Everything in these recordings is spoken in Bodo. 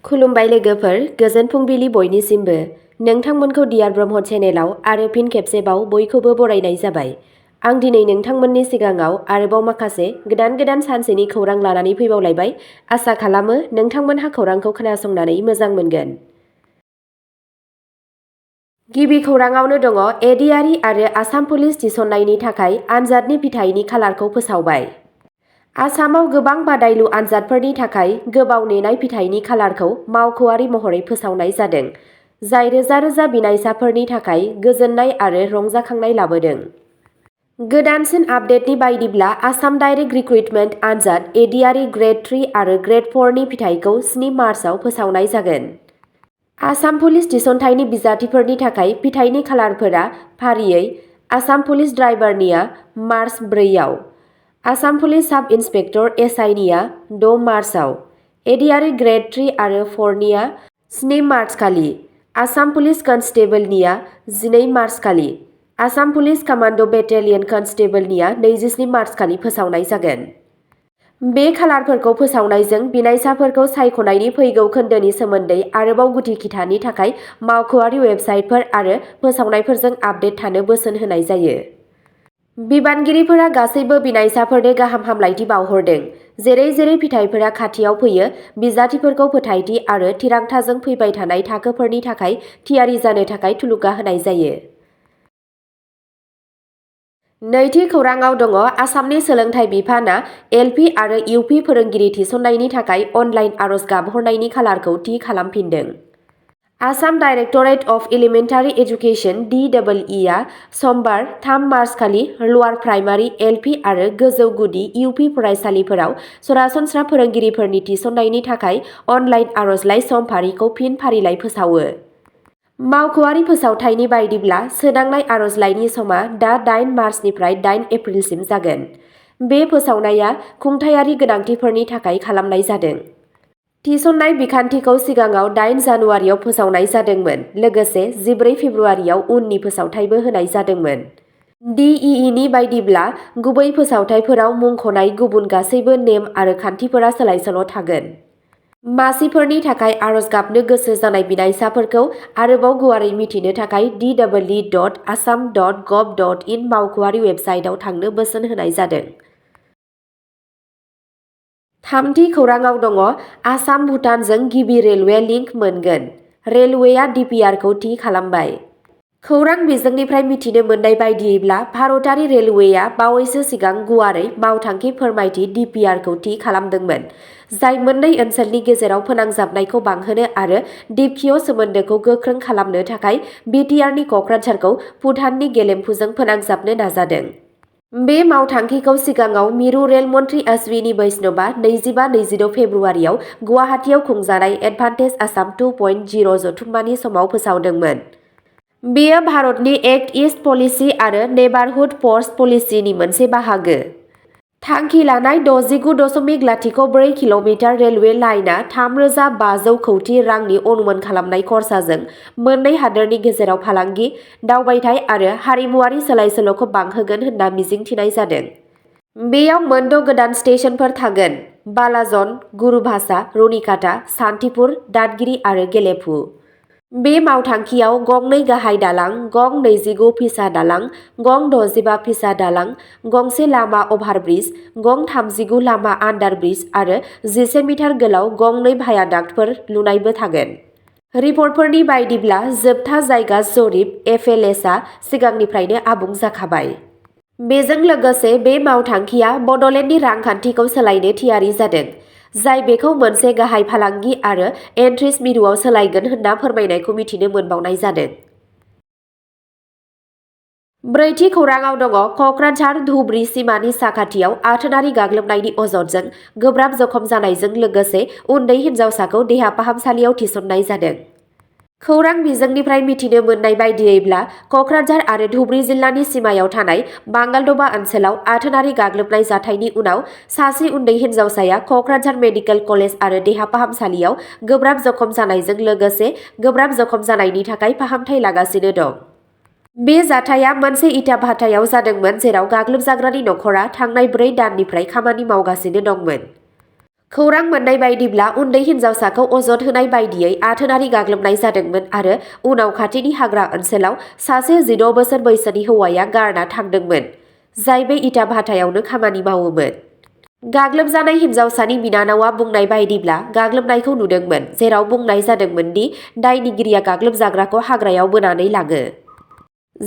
खुलुमबाय लोगोफोर, गोजोन फुंबिलि बयनिसिमबो। नोंथांमोनखौ डियार ब्रह्म चेनेलाव आरो फिन खेबसेबाव बयखौबो बरायनाय जाबाय। आं दिनै नोंथांमोननि सिगाङाव आरोबाव माखासे गोदान सानसेनि खौरां लानानै फैबावलायबाय। आसा खालामो नोंथांमोनहा खौरांखौ खोनासंनानै मोजां मोनगोन। गिबि खौराङावनो दङ एडिआरइ आरो आसाम पुलिस थिसननायनि थाखाय आनजादनि फिथाइनि खालारखौ फोसावबाय। आसामाव गोबां बादायलु आनजादफोरनि थाखाय गोबाव नेनाय फिथाइनि खालारखौ मावख'आरि महरै फोसावनाय जादों, जाय रोजा बिनायसाफोरनि थाखाय गोजोननाय आरो रंजाखांनाय लाबोदों। गोदानसिन आपडेटनि बायदिब्ला आसाम डाइरेक्ट रिक्रुटमेन्ट आनजाद एडिआरइ ग्रेड 3 आरो ग्रेड 4 नि फिथाइखौ 7 मार्चआव फोसावनाय जागोन। आसाम पुलिस थिसनथायनि बिजाथिफोरनि थाखाय फिथाइनि खालारफोरा फारियै आसाम पुलिस ड्राइभारनिया मार्च 4आव, आसाम पुलिस साब इन्सपेक्टर एसआइनिया 6 मार्चआव, एडिआरइ ग्रेड 3 आरो 4 निया 7 मार्च खालि, आसाम पुलिस कनस्टेबलनिया 12 मार्च खालि, आसाम पुलिस कमान्ड' बेटेलियन कनस्टेबलनिया 27 मार्च खालि फोसावनाय जागोन। बे खालारफोरखौ फोसावनायजों बिनायसाफोरखौ सायख'नायनि फैगौ खोन्दोनि सोमोन्दै आरोबाव गुदि खिथानि थाखाय मावख'आरि वेबसाइटफोर आरो फोसावनायफोरजों आपडेट थानो बोसोन होनाय जायो। बिबानगिरिफोरा गासैबो बिनायसाफोरनो गाहाम हामलायथि बावहरदों। जेरै फिथाइफोरा खाथियाव फैयो, बिजाथिफोरखौ फोथायथि आरो थिरांथाजों फैबाय थानाय थाखोफोरनि थाखाय थियारि जानो थाखाय थुलुंगा होनाय जायो। नैथि खौराङाव दङ आसामनि सोलोंथाइ बिफानआ एलपि आरो इउपि फोरोंगिरि थिसननायनि थाखाय अनलाइन आर'ज गाबहरनायनि खालारखौ थि खालामफिनदों। Assam directorate of elementary education (DEE) आ समबार 3 मार्च खालि लवार प्राइमारि, एलपि आरो गोजौ गुदि इउपि फरायसालिफोराव सरासनस्रा फोरोंगिरिफोरनि थिसननायनि थाखाय अनलाइन आर'जलाइ समफारिखौ फिन फारिलाइ फोसावो। मावख'आरि फोसावथायनि बायदिब्ला सोदांनाय आर'जलाइनि समा दा 8 मार्चनिफ्राय 8 एप्रिलसिम जागोन। बे फोसावनाया खुंथायारि गोनांथिफोरनि थाखाय खालामनाय जादों। थिसननाय बिखान्थिखौ सिगाङाव 8 जानुवारियाव फोसावनाय जादोंमोन, लोगोसे 14 फेब्रुवारियाव उननि फोसावथायबो होनाय जादोंमोन। DEE नि बायदिब्ला गुबै फोसावथायफोराव मुंख'नाय गुबुन गासैबो नेम आरो खान्थिफोरा सोलाय-सोल' थागोन। मासिफोरनि थाखाय आर'ज गाबनो गोसो जानाय बिनायसाफोरखौ आरोबाव गुवारै मिथिनो थाखाय DEE.assam.gov.in मावख'आरि वेबसाइटआव थांनो बोसोन होनाय जादों। थामथि खौराङाव दङ आसाम भुटानजों गिबि रेलवे लिंक मोनगोन, रेलवेआ DPRखौ थि खालामबाय। खौरां बिजोंनिफ्राय मिथिनो मोननाय बायदियैब्ला भारतारि रेलवेआ बावैसो सिगां गुवारै मावथांखि फोरमायथि DPRखौ थि खालामदोंमोन, जाय मोननै ओनसोलनि गेजेराव फोनांजाबनायखौ बांहोनो आरो द्विपक्षीय सोमोन्दोखौ गोख्रों खालामनो थाखाय BTRनि क'क्राझारखौ भुटाननि गेलेमफुजों फोनांजाबनो नाजादों। बे मावथांखिखौ सिगाङाव मिरु रेल मन्थ्रि अश्विनी वैष्णवआ 25-26 फेब्रुवारियाव गुवाहाटीआव खुंजानाय एडभान्टेज आसाम 2.0 जथुम्मानि समाव फोसावदोंमोन। बेयो भारतनि एक्ट ईस्ट पलिसि आरो नेबारहुड फर्स पलिसिनि मोनसे बाहागो। थांखि लानाय 69.04 किल'मिटार रेलवे लाइनआ 3,500 कौटि रांनि अनुमान खालामनाय खरसाजों मोननै हादोरनि गेजेराव फालांगि, दावबायथाय आरो हारिमुआरि सोलाय-सोल'खौ बांहोगोन होनना मिजिंथिनाय जादों। बेयाव मोनद' गोदान स्टेशनफोर थागोन: बालाजन, गुरुभाषा, रुनिकाटा, सान्तिपुर, दादगिरि आरो गेलेफु। बे मावथांखियाव गंनै गाहाय दालां, गं 29 फिसा दालां, गं 65 फिसा दालां, गंसे लामा अभारब्रिज, गं 39 लामा आन्डारब्रिज आरो 11 मिटार गोलाव गंनै भायाडाक्टफोर लुनायबो थागोन। रिपर्टफोरनि बायदिब्ला जोबथा जायगा जरिप (FLS) आ सिगांनिफ्रायनो आबुं जाखाबाय। बेजों लोगोसे बे मावथांखिया बड'लेण्डनि रांखान्थिखौ सोलायनो थियारि जादों, जाय बेखौ मोनसे गाहाय फालांगि आरो एन्ट्रिज मिरुआव सोलायगोन होनना फोरमायनायखौ मिथिनो मोनबावनाय जादों। ब्रैथि खौराङाव दङ क'क्राझार-धुबरी सिमानि साखाथियाव आथोनारि गाग्लोबनायनि अजदजों गोब्राब जखम जानायजों लोगोसे उन्दै हिन्जावसाखौ देहा फाहामसालियाव थिसननाय जादों। खौरां बिजोंनिफ्राय मिथिनो मोननाय बायदियैब्ला क'क्राझार आरो धुबरी जिल्लानि सिमायाव थानाय बांगालदबा ओनसोलाव आथोनारि गाग्लोबनाय जाथायनि उनाव सासे उन्दै हिन्जावसाया क'क्राझार मेडिकेल कलेज आरो देहा फाहामसालियाव गोब्राब जखम जानायजों लोगोसे गोब्राब जखम जानायनि थाखाय फाहामथाय लागासिनो दं। बे जाथाया मोनसे इटा भाटायाव जादोंमोन जेराव गाग्लोबजाग्रानि नखरा थांनाय 4 दाननिफ्राय खामानि मावगासिनो दंमोन। खौरां मोननाय बायदिब्ला उन्दै हिन्जावसाखौ अजद होनाय बायदियै आथोनारि गाग्लोबनाय जादोंमोन आरो उनाव खाथिनि हाग्रा ओनसोलाव सासे 16 बोसोर बैसोनि हौवाया गारना थांदोंमोन, जाय बे इटा भाटायावनो खामानि मावोमोन। गाग्लोबजानाय हिन्जावसानि बिनानावा बुंनाय बायदिब्ला गाग्लोबनायखौ नुदोंमोन, जेराव बुंनाय जादोंमोन दि दायनिगिरिया गाग्लोबजाग्राखौ हाग्रायाव बोनानै लाङो।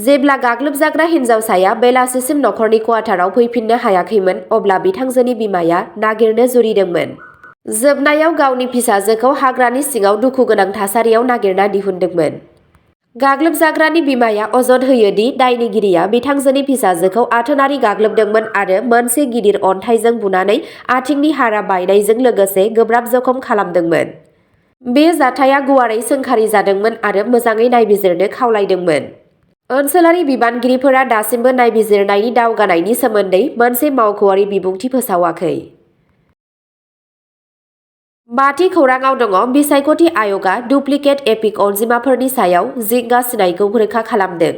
जेब्ला गाग्लोबजाग्रा हिन्जावसाया बेलासिसिम नखरनि क्वार्टाराव फैफिननो हायाखैमोन, अब्ला बिथांजोनि बिमाया नागिरनो जुरिदोंमोन। जोबनायाव गावनि फिसाजोखौ हाग्रानि सिङाव दुखुगोनां थासारियाव नागिरना दिहुनदोंमोन। गाग्लोबजाग्रानि बिमाया अजद होयो दि दायनिगिरिया बिथांजोनि फिसाजोखौ आथोनारि गाग्लोबदोंमोन आरो मोनसे गिदिर अन्थाइजों बुनानै आथिंनि हारा बायनायजों लोगोसे गोब्राब जखम खालामदोंमोन। बे जाथाया गुवारै सोंखारि जादोंमोन आरो मोजाङै नायबिजिरनो खावलायदोंमोन। ओनसोलारि बिबानगिरिफोरा दासिमबो नायबिजिरनायनि दावगानायनि सोमोन्दै मोनसे मावख'आरि बिबुंथि फोसावाखै। बाथि खौराङाव दङ बिसायख'थि आय'गआ डुप्लिकेट एपिक अनजिमाफोरनि सायाव जिंगा सिनायखौ रोखा खालामदों।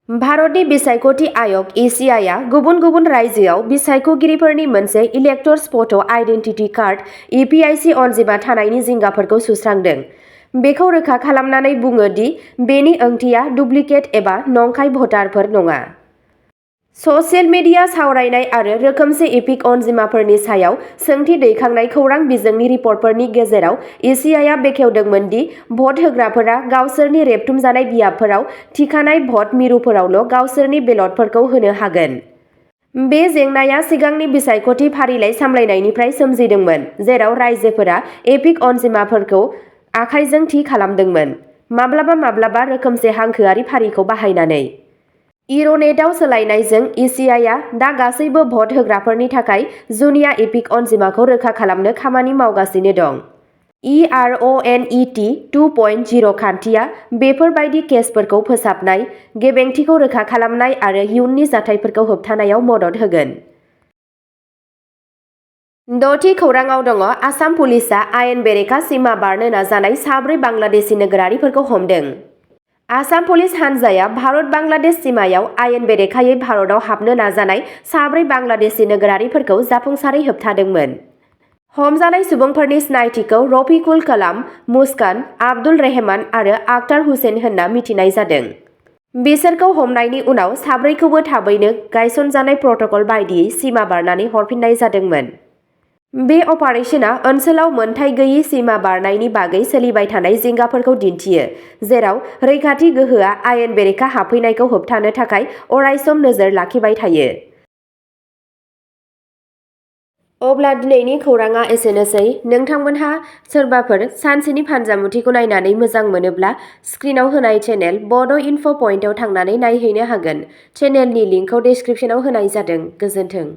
भारतनि बिसायख'थि आय'ग (ECIआ गुबुन गुबुन रायजोआव बिसायख'गिरिफोरनि मोनसे इलेक्टर्स फट' आइडेन्टिटी कार्ड (EPIC) अनजिमा थानायनि जिंगाफोरखौ सुस्रांदों। बेखौ रोखा खालामनानै बुङो दि बेनि ओंथिया डुप्लिकेट एबा नंखाय भटारफोर नङा। ससियेल मिडिया सावरायनाय आरो रोखोमसे एपिक अनजिमाफोरनि सायाव सोंथि दैखांनाय खौरां बिजोंनि रिपर्टफोरनि गेजेराव ECIआ बेखेवदोंमोन दि भट होग्राफोरा गावसोरनि रेबथुमजानाय बियाबफोराव थिखानाय भट मिरुफोरावल' गावसोरनि बेलटफोरखौ होनो हागोन। बे जेंनाया सिगांनि बिसायख'थि फारिलाइ सामलायनायनिफ्राय सोमजिदोंमोन, जेराव रायजोफोरा एपिक अनजिमाफोरखौ आखाइजों थि खालामदोंमोन, माब्लाबा माब्लाबा रोखोमसे हांखोआरि फारिखौ बाहायनानै। इर'नेटआव सोलायनायजों ECIआ दा गासैबो भट होग्राफोरनि थाखाय जुनिया एपिक अनजिमाखौ रोखा खालामनो खामानि मावगासिनो दं। ERONET 2.0 खान्थिया बेफोर बायदि केसफोरखौ फोसाबनाय, गेबेंथिखौ रोखा खालामनाय आरो इयुननि जाथायफोरखौ होबथानायाव मदद होगोन। द'थि खौराङाव दङ आसाम पुलिसआ आयेन बेरेखा सिमा बारनो नाजानाय 4 बांलादेशी नोगोरारिफोरखौ हमदों। आसाम पुलिस हानजाया भारत-बांलादेश सिमायाव आयेन बेरेखायै भारतआव हाबनो नाजानाय 4 बांलादेशी नोगोरारिफोरखौ जाफुंसारै होबथादोंमोन। हमजानाय सुबुंफोरनि सिनायथिखौ रफिकुल कलाम, मुस्कान, आब्दुल रेहमान आरो आख्तार हुसैन होनना मिथिनाय जादों। बिसोरखौ हमनायनि उनाव 4खौबो थाबैनो गायसनजानाय प्रट'कल बायदियै सिमा बारनानै हरफिननाय जादोंमोन। बे अपारेशना ओनसोलाव मोनथाय गैयै सिमा बारनायनि बागै सोलिबाय थानाय जिंगाफोरखौ दिन्थियो, जेराव रैखाथि गोहोआ आयेन बेरेखा हाबफैनायखौ होबथानो थाखाय अरायसम नोजोर लाखिबाय थायो। अब्ला दिनैनि खौराङा एसेनोसै। नोंथांमोनहा सोरबाफोर सानसेनि फानजामुथिखौ नायनानै मोजां मोनोब्ला स्क्रिनाव होनाय चेनेल बड' इनफ' पइन्टआव थांनानै नायहैनो हागोन। चेनेलनि लिंकखौ डेस्क्रिप्शनाव होनाय जादों। गोजोन्थों।